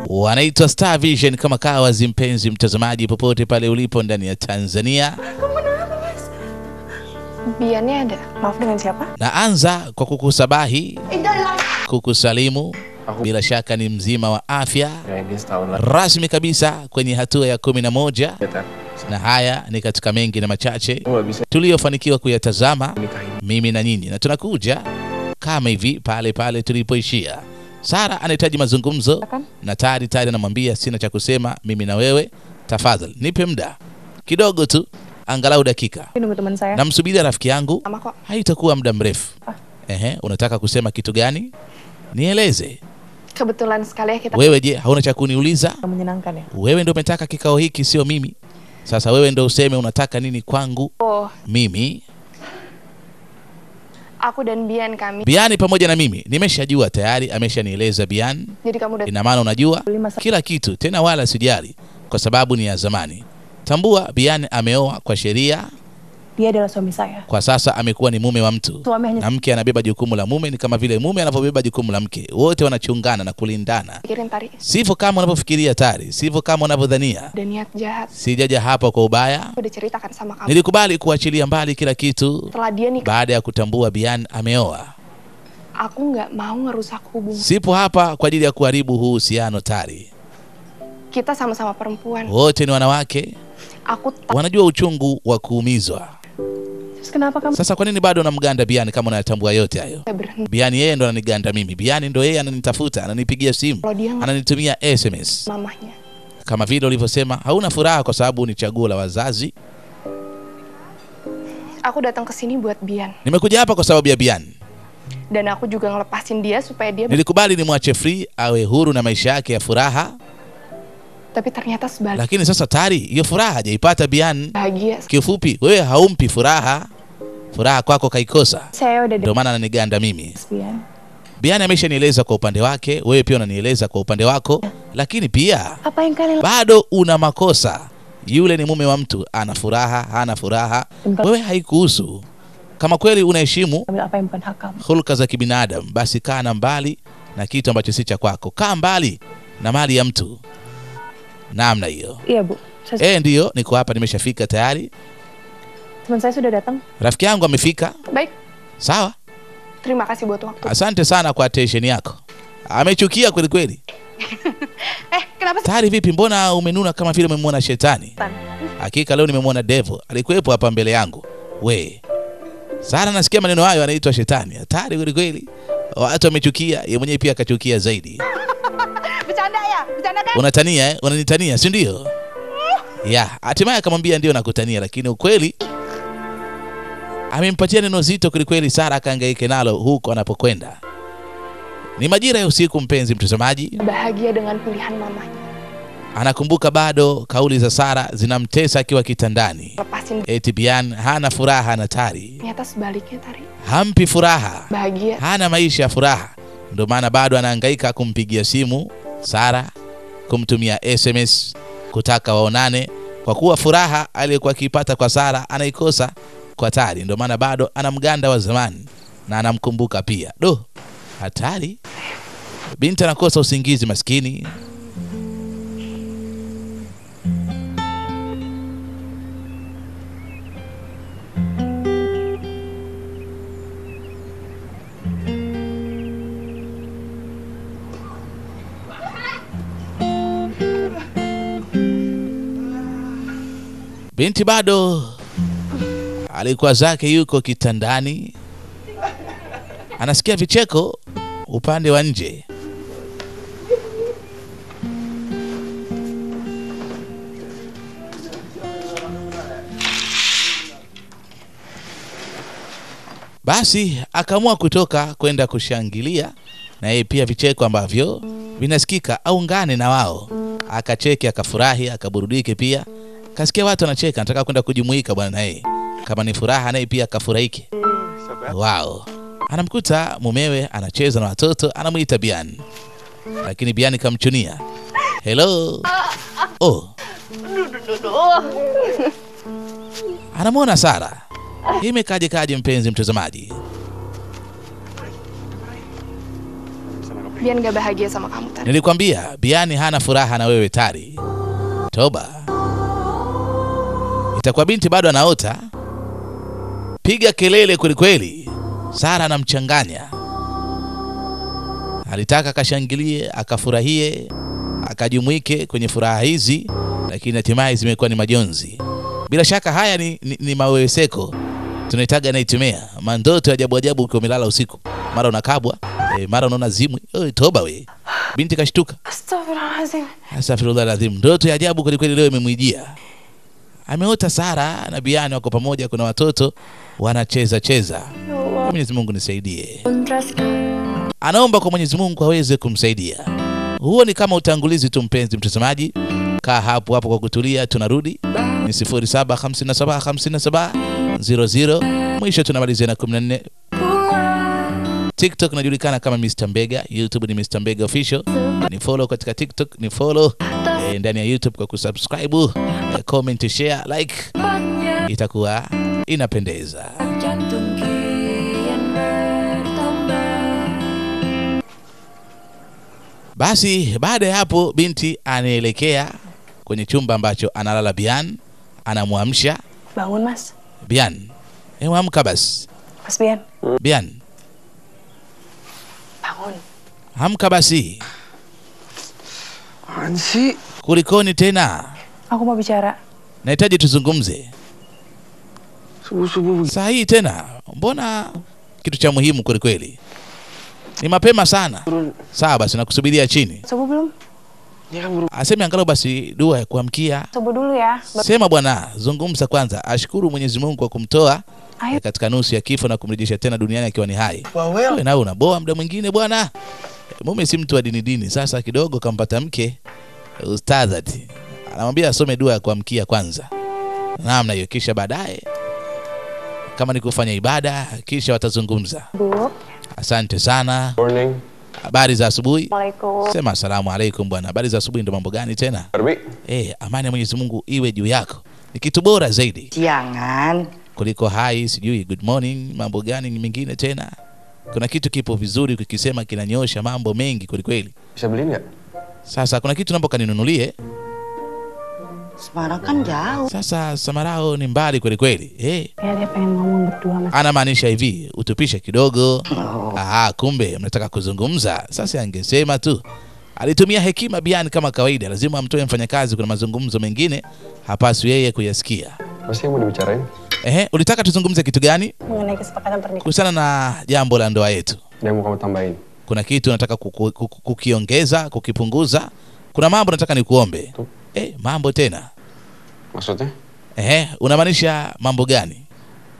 Wanaitwa Star Vision kama kawazi, mpenzi mtazamaji popote pale ulipo ndani ya Tanzania. Biannya ada. Maaf, dengan siapa? Naanza kwa kukusabahi, kukusalimu. Bila shaka ni mzima wa afya. Rasmi kabisa kwenye hatua ya 11. Na haya ni katika mengi na machache tuliyofanikiwa kuyatazama mimi na nyinyi, na tunakuja kama hivi pale pale tulipoishia. Sara anahitaji mazungumzo na Tari. Tari anamwambia sina cha kusema mimi na wewe, tafadhali nipe muda kidogo tu, angalau dakika. Namsubiria rafiki yangu, haitakuwa muda mrefu. Ehe, unataka kusema kitu gani? Nieleze. Kebetulan sekali ya kita. Wewe je, hauna cha kuniuliza? Wewe ndio umetaka kikao hiki, sio mimi. Sasa wewe ndio useme unataka nini kwangu. Oh. Mimi Aku dan Bian kami. Biani pamoja na mimi nimeshajua tayari, ameshanieleza Bian. Jadi kamu ina maana unajua kila kitu, tena wala sijali kwa sababu ni ya zamani. Tambua Bian ameoa kwa sheria. Dia adalah suami saya. Kwa sasa amekuwa ni mume wa mtu. Na mke anabeba jukumu la mume, ni kama vile mume anavyobeba jukumu la mke. Wote wanachungana na kulindana. Sivyo kama unavyofikiria Tari, sivyo kama unavyodhania. Sijaja hapa kwa ubaya. Nilikubali kuachilia mbali kila kitu baada ya kutambua Bian ameoa. Aku nggak mau ngerusak hubungan. Sipo hapa kwa ajili ya kuharibu huu uhusiano Tari. Kita sama-sama perempuan. Wote ni wanawake. Aku wanajua uchungu wa kuumizwa. Sasa kwa nini bado unamganda Biani kama unayatambua yote hayo? Biani yeye ndo ananiganda mimi. Biani ndo yeye ananitafuta, ananipigia simu, ananitumia SMS. Mamanya. Kama vile ulivyosema, hauna furaha kwa sababu ni chaguo la wazazi. Aku datang ke sini buat Bian. Nimekuja hapa kwa sababu ya Bian. Dan aku juga ngelepasin dia supaya dia nilikubali nimwache free, awe huru na maisha yake ya furaha. Tapi ternyata sebaliknya. Lakini sasa Tari, hiyo furaha hajaipata Bian. Bahagia. Kifupi, wewe haumpi furaha. Furaha kwako kaikosa. Ndio maana ananiganda mimi. Bian. Bian ameshanieleza kwa upande wake, wewe pia unanieleza kwa upande wako, lakini pia bado una makosa. Yule ni mume wa mtu, ana furaha, hana furaha, wewe haikuhusu. Kama kweli unaheshimu hulka za kibinadamu, basi kaa na mbali na kitu ambacho si cha kwako. Kaa mbali na mali ya mtu. Namna hiyo. Iya, Bu. Ndio, niko hapa nimeshafika tayari. Teman saya sudah datang. Rafiki yangu amefika. Baik. Sawa. Terima kasih buat waktu. Asante sana kwa attention yako. Amechukia kweli kweli. Kenapa? Tari vipi, mbona umenuna kama vile umemwona shetani? Hakika leo nimemwona devil. Alikuwepo hapa mbele yangu. We. Sara nasikia maneno hayo, anaitwa shetani. Hatari kweli kweli. Watu wamechukia, yeye mwenyewe pia akachukia zaidi. Bercanda ya? Bercanda kan? Unatania eh? Unanitania, si ndio? Ya, hatimaye akamwambia ndio nakutania, lakini ukweli amempatia neno zito kweli kweli. Sara akahangaike nalo huko anapokwenda. Ni majira ya usiku, mpenzi mtazamaji. Bahagia dengan pilihan mamanya. Anakumbuka bado kauli za Sara zinamtesa akiwa kitandani. Eti Bian hana furaha na Tari. Ternyata sebaliknya Tari. Hampi furaha. Bahagia. Hana maisha ya furaha. Ndio maana bado anahangaika kumpigia simu Sara, kumtumia SMS, kutaka waonane, kwa kuwa furaha aliyokuwa akipata kwa Sara anaikosa kwa Tari. Ndio maana bado anamganda wa zamani na anamkumbuka pia. Do, hatari. Binti anakosa usingizi maskini. Binti bado alikuwa zake yuko kitandani. Anasikia vicheko upande wa nje. Basi akaamua kutoka kwenda kushangilia na yeye pia vicheko ambavyo vinasikika, aungane na wao. Akacheke, akafurahi, akaburudike pia. Kasikia watu wanacheka, anataka kwenda kujumuika bwana na yeye. Kama ni furaha naye pia akafurahike. Wow. Anamkuta mumewe anacheza na watoto, anamuita Bian. Lakini Bian kamchunia. Hello. Oh. Anamuona Sara. Imekaje kaje mpenzi mtazamaji? Bian gak bahagia sama kamu, Tari. Nilikwambia Biani hana furaha na wewe Tari. Toba. Itakuwa binti bado anaota. Piga kelele kweli kweli. Sara anamchanganya. Alitaka akashangilie, akafurahie, akajumuike kwenye furaha hizi, lakini hatimaye zimekuwa ni majonzi. Bila shaka haya ni maweweseko. Tunaitaga nightmare, mandoto ajabu ajabu ukiwa umelala usiku. Mara unakabwa, mara unaona zimwi. Toba we. Binti kashtuka. Astaghfirullahalazim. Astaghfirullahalazim. Ndoto ya ajabu kweli kweli leo imemwijia. Ameota Sara na Biani wako pamoja, kuna watoto wanacheza cheza. Mwenyezi Mungu nisaidie. Anaomba kwa Mwenyezi Mungu aweze kumsaidia. Huo ni kama utangulizi tu mpenzi mtazamaji. Kaa hapo hapo kwa kutulia, tunarudi. Ni 0757 57 00. Mwisho tunamalizia na 14. TikTok najulikana kama Mr. Mbega, YouTube ni Mr. Mbega Official. Ni follow katika TikTok, ni follow ndani ya YouTube kwa kusubscribe, comment, share, like. Itakuwa inapendeza. Basi baada ya hapo binti anaelekea kwenye chumba ambacho analala Bian, anamuamsha. Bangun mas. Bian, amka basi. Mas Bian. Bian. Bangun. Amka basi. Ansi. Kulikoni tena? Aku mau bicara. Nahitaji tuzungumze. Subuh-subuh. Saa hii tena, mbona kitu cha muhimu kweli kweli? Ni mapema sana. Sawa basi nakusubiria chini. Subuh belum? Aseme angalau basi dua ya kuamkia. Subuh dulu ya. Sema bwana, zungumza kwanza. Ashukuru Mwenyezi Mungu kwa kumtoa katika nusu ya kifo na kumrejesha tena duniani akiwa ni hai. Wewe nawe unaboa muda mwingine bwana. Mume si mtu wa dini dini. Sasa kidogo kampata mke ustadhati. Anamwambia asome dua ya kuamkia kwanza. Namna hiyo, kisha baadaye kama ni kufanya ibada kisha watazungumza. Asante sana. Morning. Habari za asubuhi. Sema asalamu alaikum bwana. Habari za asubuhi ndo mambo gani tena? Amani ya Mwenyezi Mungu iwe juu yako. Ni kitu bora zaidi. Siangan. Kuliko hi, sijui good morning, mambo gani mengine tena. Kuna kitu kipo vizuri ukikisema kinanyosha mambo mengi kweli kweli. Bisa beliin enggak? Sasa kuna kitu naomba kaninunulie. Semarang kan jauh. Sasa Samarao ni mbali kweli kweli. Ya, dia pengen ngomong berdua mas. Anamaanisha hivi, utupishe kidogo. Oh. Kumbe mnataka kuzungumza. Sasa angesema tu. Alitumia hekima Bian kama kawaida, lazima amtoe mfanyakazi, kuna mazungumzo mengine hapaswi yeye kuyasikia. Basi mau dibicarain? Ulitaka tuzungumze kitu gani? Mengenai kesepakatan pernikahan. Kuhusiana na jambo la ndoa yetu. Yang mau kamu tambahin? Kuna kitu nataka kukiongeza, kukipunguza. Kuna mambo nataka nikuombe. Mambo tena. Maksudnya? Unamaanisha mambo gani?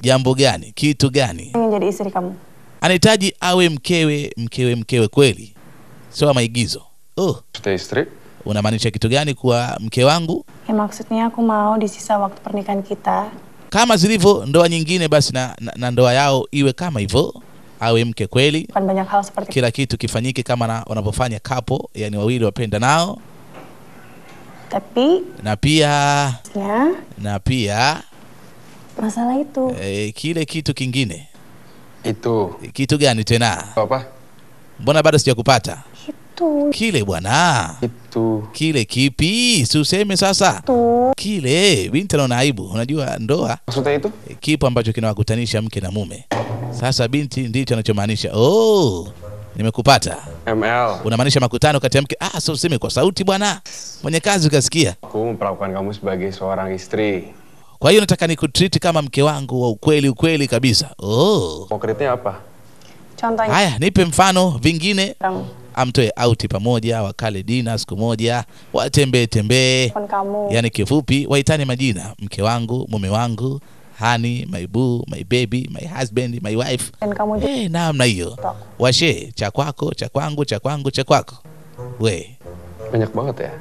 Jambo gani? Kitu gani? Ingin jadi istri kamu. Anahitaji awe mkewe kweli. Sio maigizo. Oh. Istri? Unamaanisha kitu gani kuwa mke wangu? Ya maksudnya aku mau di sisa waktu pernikahan kita. Kama zilivyo ndoa nyingine basi na ndoa yao iwe kama hivyo. Awe mke kweli. Bukan banyak hal seperti kila kitu kifanyike kama wanavyofanya couple, yani wawili wapenda nao. Tapi na pia ya, na pia masalah itu kile kitu kingine. Itu kitu gani tena? Apa? Mbona bado sijakupata? Itu kile bwana. Itu kile kipi? Si useme sasa. Itu kile binti anaona aibu. Unajua ndoa maksudnya itu kipo ambacho kinawakutanisha mke na mume. Sasa binti ndicho anachomaanisha. Oh, nimekupata. ML. Unamaanisha makutano kati ya mke. So useme kwa sauti bwana. Mwenye kazi ukasikia. Aku memperlakukan kamu sebagai seorang istri. Kwa hiyo nataka nikutreat kama mke wangu wa ukweli ukweli kabisa. Oh. Konkretnya apa? Contohnya. Haya, nipe mfano vingine. Amtoe auti pamoja, wakale dina siku moja, watembee tembee. Yaani kifupi waitane majina, mke wangu, mume wangu, honey, my boo, my baby, my husband, my wife. Namna hiyo. Washe, cha kwako, cha kwangu, cha kwangu, cha kwako. We. Banyak banget ya.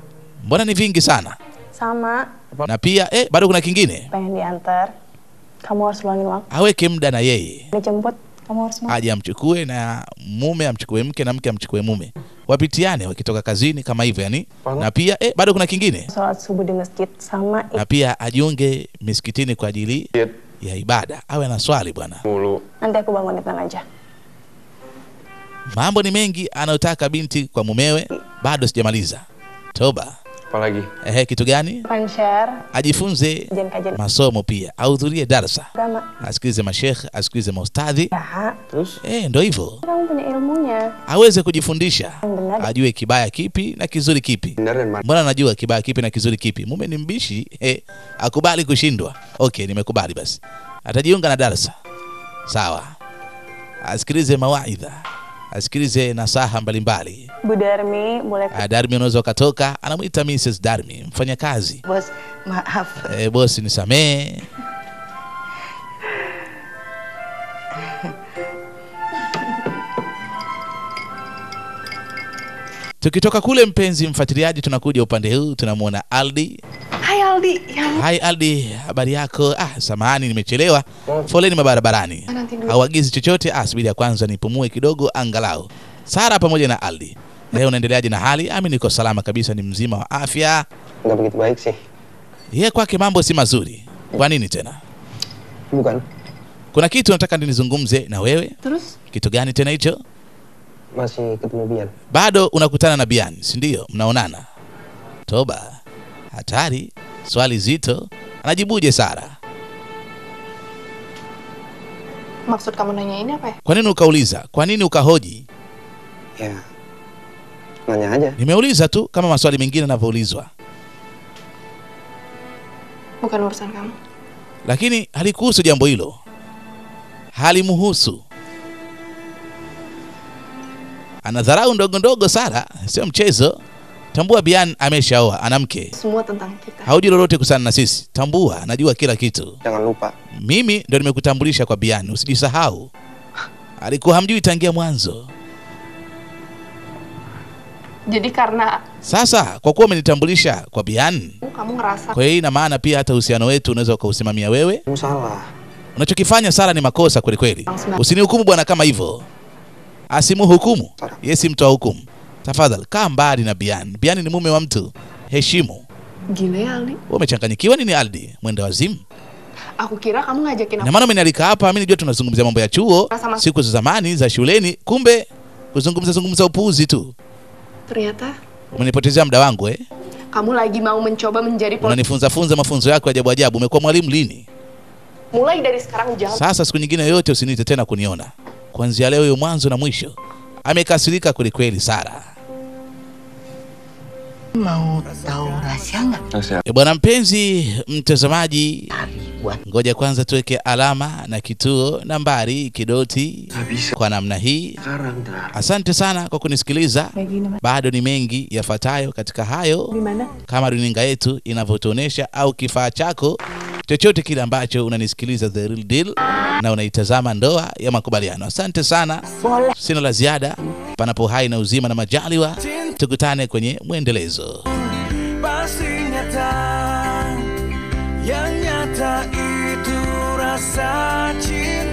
Mbona ni vingi sana? Sama. Na pia bado kuna kingine. Pengen diantar. Kamu harus luangin waktu. Aweke muda na yeye. Dijemput, kamu harus mau. Aje amchukue na mume amchukue mke na mke amchukue mume. Wapitiane wakitoka kazini kama hivyo yani. Na pia bado kuna kingine. Salat subuh di masjid sama. Na pia ajiunge misikitini kwa ajili ya ibada. Awe na swali bwana. Nanti aku bangunin, tenang aja. Mambo ni mengi anayotaka binti kwa mumewe, bado sijamaliza. Toba. Apalagi? Kitu gani? Ajifunze masomo pia, ahudhurie darasa, asikilize mashekh, asikilize maustadhi. Terus? Ndio hivyo. Aweze kujifundisha, ajue kibaya kipi na kizuri kipi. Mbona anajua kibaya kipi na kizuri kipi? Mume ni mbishi, akubali kushindwa. Okay, nimekubali basi. Atajiunga na darasa. Sawa. Asikilize mawaidha, asikilize nasaha mbalimbali. Bu Darmi boleh. Darmi unaweza ukatoka, anamuita Mrs. Darmi, mfanyakazi. Bos, maaf. Bosi nisamee. Tukitoka kule mpenzi mfuatiliaji, tunakuja upande huu, tunamuona Aldi. Hai Aldi. Hai Aldi, habari yako? Samahani nimechelewa. Foleni mabarabarani. Hauagizi chochote? Subiri ya kwanza nipumue kidogo angalau. Sara pamoja na Aldi. Leo unaendeleaje na hali? Ami niko salama kabisa, ni mzima wa afya. Nggak begitu baik sih. Yeye kwake mambo si mazuri. Kwa nini tena? Bukan. Kuna kitu nataka nizungumze na wewe. Terus? Kitu gani tena hicho? Masih ketemu Bian. Bado unakutana na Bian, si ndio? Mnaonana. Toba. Hatari, swali zito. Anajibuje Sara? Maksud kamu nanya ini apa ya? Kwa nini ukauliza? Kwa nini ukahoji? Ya. Nanya aja. Nimeuliza tu kama maswali mengine yanavyoulizwa. Bukan urusan kamu. Lakini halikuhusu jambo hilo. Halimuhusu. Anadharau ndogo ndogo Sara, sio mchezo. Tambua Bian ameshaoa, ana mke. Semua tentang kita. Haujui lolote kuhusiana na sisi. Tambua, najua kila kitu. Jangan lupa. Mimi ndo nimekutambulisha kwa Bian, usijisahau. Alikuwa hamjui tangia mwanzo. Jadi karena sasa kwa kuwa umenitambulisha kwa Bian, kamu ngerasa. Kwa hiyo ina maana pia hata uhusiano wetu unaweza ukausimamia wewe. Salah. Unachokifanya Sara ni makosa kweli kweli. Usinihukumu bwana kama hivyo. Asimuhukumu. Yeye si mtu wa hukumu. Tafadhali kaa mbali na Bian. Bian ni mume wa mtu. Heshimu. Gile Aldi. Wewe umechanganyikiwa nini Aldi? Mwenda wazimu. Aku kira kamu ngajakin aku. Na maana umenialika hapa, mimi nijua tunazungumzia mambo ya chuo, siku za zamani za shuleni, kumbe kuzungumza zungumza upuuzi tu. Ternyata umenipotezea muda wangu Kamu lagi mau mencoba menjadi unanifunza funza mafunzo yako ajabu ajabu. Umekuwa mwalimu lini? Mulai dari sekarang jangan. Sasa siku nyingine yote usiniite tena kuniona. Kuanzia leo hiyo mwanzo na mwisho. Amekasirika kweli kweli Sara. Mau tahu rahasia nggak? Bwana mpenzi mtazamaji, ngoja kwanza tuweke alama na kituo nambari kidoti kwa namna hii. Asante sana kwa kunisikiliza. Bado ni mengi yafuatayo katika hayo, kama runinga yetu inavyotuonesha au kifaa chako chochote kile ambacho unanisikiliza The Real Deal na unaitazama Ndoa ya Makubaliano. Asante sana. Sina la ziada. Panapo hai na uzima na majaliwa, tukutane kwenye mwendelezo. Pasti nyata, yang nyata itu rasa cinta.